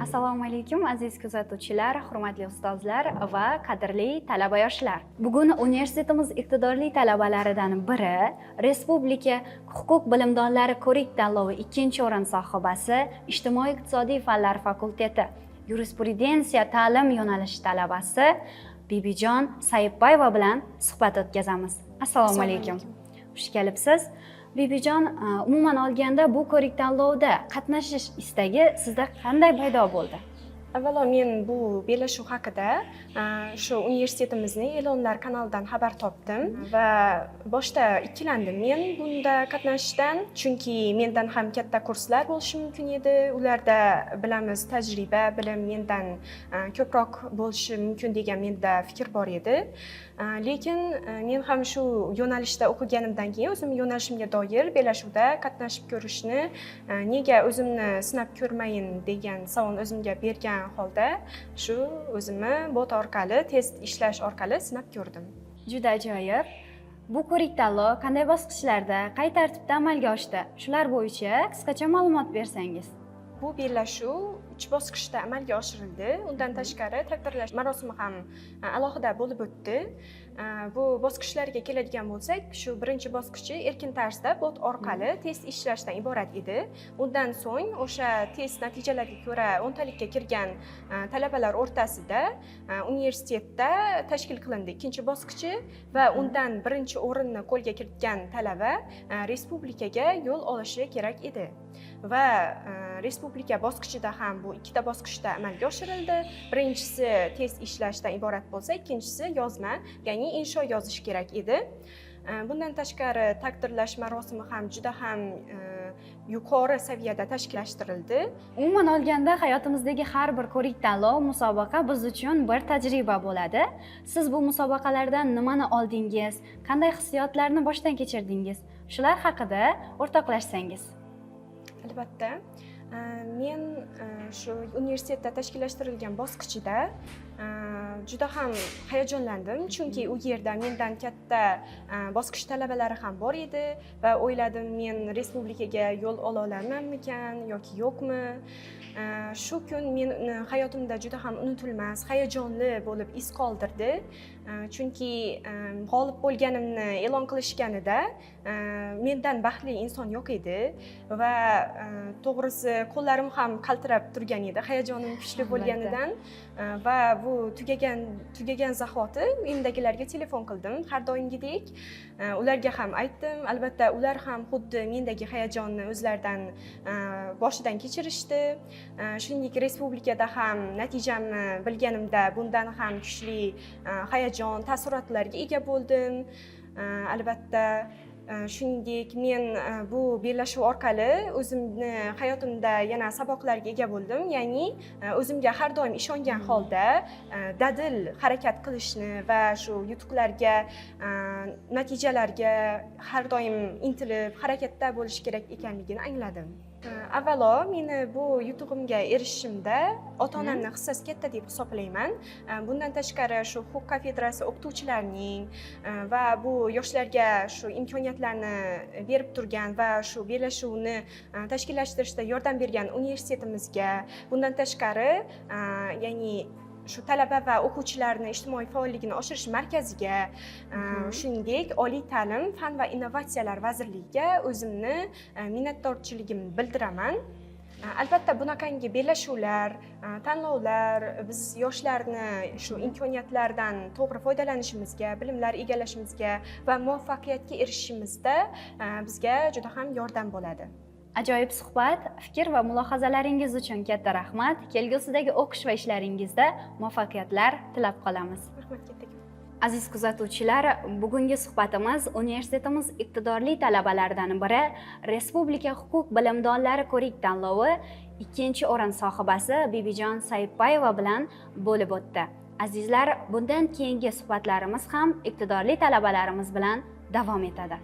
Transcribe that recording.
Assalomu alaykum, aziz kuzatuvchilar, hurmatli ustozlar va qadrli talaba yoshlar. Bugun universitetimiz iqtidorli talabalaridan biri, Respublika huquq bilimdonlari ko'rik tanlovi ikkinchi o'rin sohibasi, ijtimoiy iqtisodiy fanlar fakulteti yurisprudensiya ta'lim yo'nalishi talabasi Bibijon Sayibbayeva bilan suhbat o'tkazamiz. Assalomu alaykum. Xush kelibsiz. Bibijon, umuman olganda bu ko'rik tanlovda qatnashish istagi sizda qanday paydo bo'ldi? Avvalo men bu bellashuv haqida shu universitetimizning e'lonlar kanalidan xabar topdim va boshda ikkilandim men bunda qatnashishdan, chunki mendan ham katta kurslar bo'lishi mumkin edi. Ularda, bilamiz, tajriba, bilim mendan ko'proq bo'lishi mumkin degan menda fikr bor edi. Lekin men ham shu yo'nalishda o'qiganimdan keyin o'zim yo'nalishimga doir bellashuvda qatnashib ko'rishni, nega o'zimni sinab ko'rmayin degan savol o'zimga bergan holda shu o'zimni bot orqali, test ishlash orqali sinab ko'rdim. Juda ajoyib. Bu ko'rik tanlov qanday bosqichlarda, qay tartibda amalga oshdi? Shular bo'yicha qisqacha ma'lumot bersangiz. Bu bellashuv uch bosqichda amalga oshirildi. Undan tashqari, taqdirlash marosimi ham alohida bo'lib o'tdi. Bu bosqichlarga keladigan bo'lsak, shu birinchi bosqichi erkin tarzda bot orqali test ishlashdan iborat edi. Undan so'ng o'sha test natijalariga ko'ra 10talikka kirgan talabalar o'rtasida universitetda tashkil qilindi ikkinchi bosqichi va undan birinchi o'rinni qo'lga kiritgan talaba respublikaga yo'l olishi kerak edi. Va respublika bosqichida ham bu ikkita bosqichda amalga oshirildi. Birinchisi test ishlashdan iborat bo'lsa, ikkinchisi yozma, ya'ni insho yozish kerak edi. Bundan tashqari, taqdirlash marosimi ham juda ham yuqori saviyada tashkillashtirildi. Umuman olganda, hayotimizdagi har bir ko'rik tanlov, musobaqa biz uchun bir tajriba bo'ladi. Siz bu musobaqalardan nimani oldingiz, qanday hissiyotlarni boshdan kechirdingiz? Shular haqida o'rtoqlashsangiz. Albatta. Men shu universitetda tashkillashtirilgan bosqichida juda ham hayajonlandim, chunki u yerda mendan katta bosqich talabalari ham bor edi va o'yladim, men respublikaga yo'l ola olamanmikan yoki yo'qmi. Shu kun meni hayotimda juda ham unutilmas, hayajonli bo'lib iz qoldirdi. Chunki g'olib bo'lganimni e'lon qilishganida mendan baxtli inson yo'q edi va to'g'risi, qo'llarim ham qaltirab turgan edi hayajonim kuchli bo'lganidan. Va bu tugagan zahoti uyimdagilarga telefon qildim har doimgidek. Ularga ham aytdim. Albatta, ular ham xuddi mendagi hayajonni o'zlaridan boshidan kechirishdi. Shuningdek, respublikada ham natijamni bilganimda bundan ham kuchli hayajon, taassurotlarga ega bo'ldim. Albatta, shuningdek, men bu bellashuv orqali o'zimni hayotimda yana saboqlarga ega bo'ldim, ya'ni o'zimga har doim ishongan holda dadil harakat qilishni va shu yutuqlarga, natijalarga har doim intilib harakatda bo'lish kerak ekanligini angladim. Avvalo meni bu yutug'imga erishishimda ota onamni hissasi katta deb hisoblayman. Bundan tashqari, shu huquq kafedrasi o'qituvchilarining va bu yoshlarga shu imkoniyatlarni berib turgan va shu bellashuvni tashkillashtirishda yordam bergan universitetimizga, bundan tashqari, ya'ni shu talaba va o'quvchilarni ijtimoiy faolligini oshirish markaziga, shuningdek, Oliy ta'lim, fan va innovatsiyalar vazirligiga o'zimni minnatdorchiligimni bildiraman. Albatta, bunaqangi bellashuvlar, tanlovlar biz yoshlarni shu imkoniyatlardan to'g'ri foydalanishimizga, bilimlar egallashimizga va muvaffaqiyatga erishishimizda bizga juda ham yordam bo'ladi. Ajoyib suhbat, fikr va mulohazalaringiz uchun katta rahmat. Kelgusidagi o'qish va ishlaringizda muvaffaqiyatlar tilab qolamiz. Rahmat kattakon. Aziz kuzatuvchilar, bugungi suhbatimiz universitetimiz iqtidorli talabalaridan biri, Respublika huquq bilimdonlari ko'rik tanlovi ikkinchi o'rin sohibasi Bibijon Sayipbayeva bilan bo'lib o'tdi. Azizlar, bundan keyingi suhbatlarimiz ham iqtidorli talabalarimiz bilan davom etadi.